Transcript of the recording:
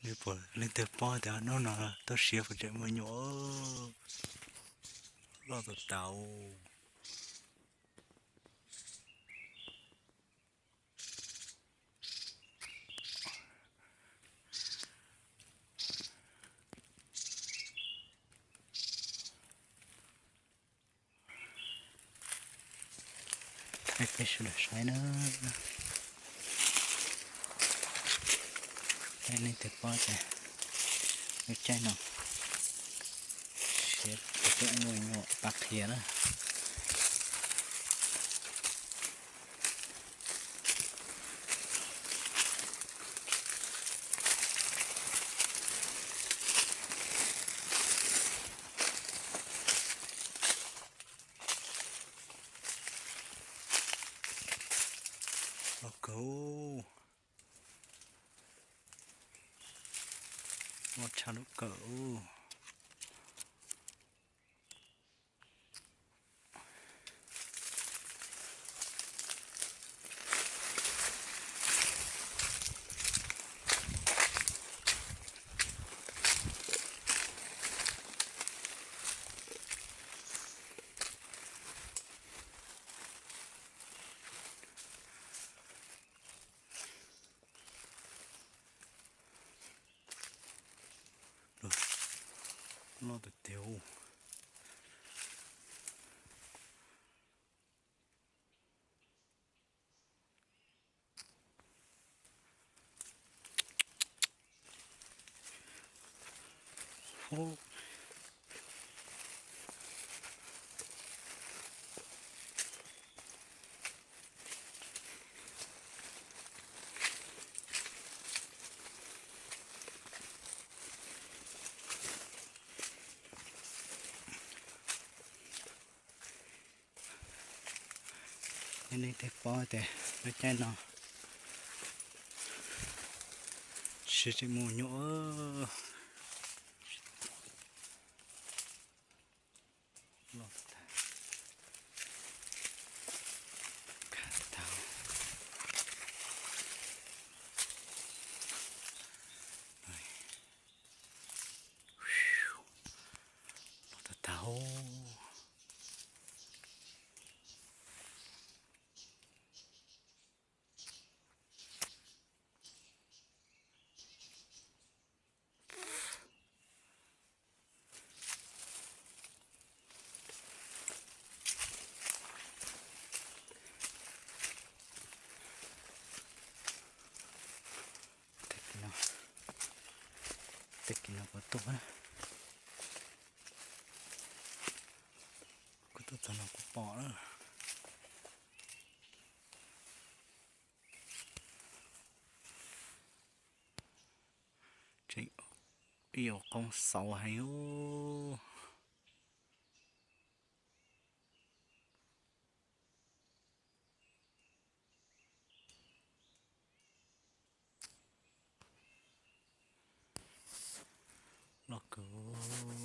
Puas leej twg paub tias hnub no toj siab puas tseem muaj nyuam loj tas tas. Thaij peb sawv daws saib na. Thaij leej twg paub tias lub caij no siab puas tseem muaj nyuam pab qhia na. Loj kawg. Loj tshaj lub kawm. Loj tiag tiag. Yog leej twg paub tias lub caij no siab tseem muaj nyuam. Loj tag tag. Tej kis no kuv tuaj, kuv tuaj txog no kuv pom na. Tseem ib yam qoob xauv heev. Loj kawg.